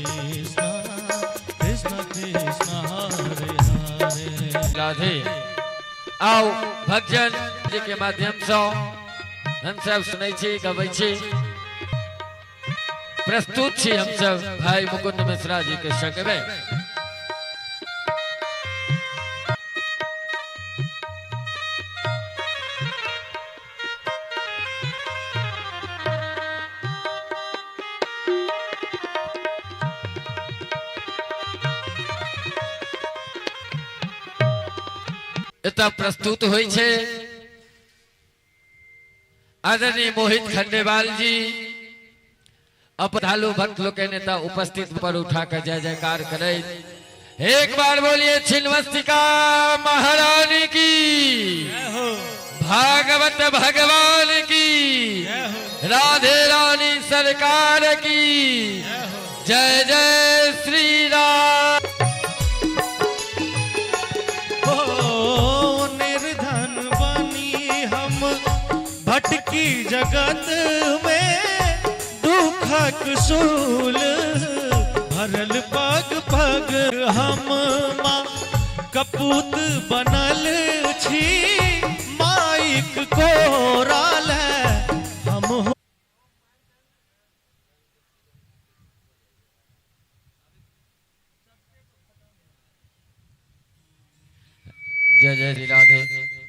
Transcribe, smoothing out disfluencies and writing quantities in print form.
कृष्ण कृष्ण कृष्ण हरे हरे। राधे। आओ भजन जी के माध्यम से हम सब सुनै छी, गबै छी, प्रस्तुत छी हम सब भाई मुकुंद मिश्रा जी के संग में। एतऽ प्रस्तुत होइ छै आदरणीय मोहित खंडेवाल जी, अपधालु भक्त लोग के नेता उपस्थित पर उठा कर जय जयकार करैत एक बार बोलिए छिन्नमस्तिका महारानी की, भागवत भगवान की, राधे रानी सरकार की जय जय श्री राम। ओ निर्धन बनी हम भटकी जगत में दुखक शूल भरल पग पग हम माँ कपूत बनल छी माइक कोराल हम। जय जय श्री राधे।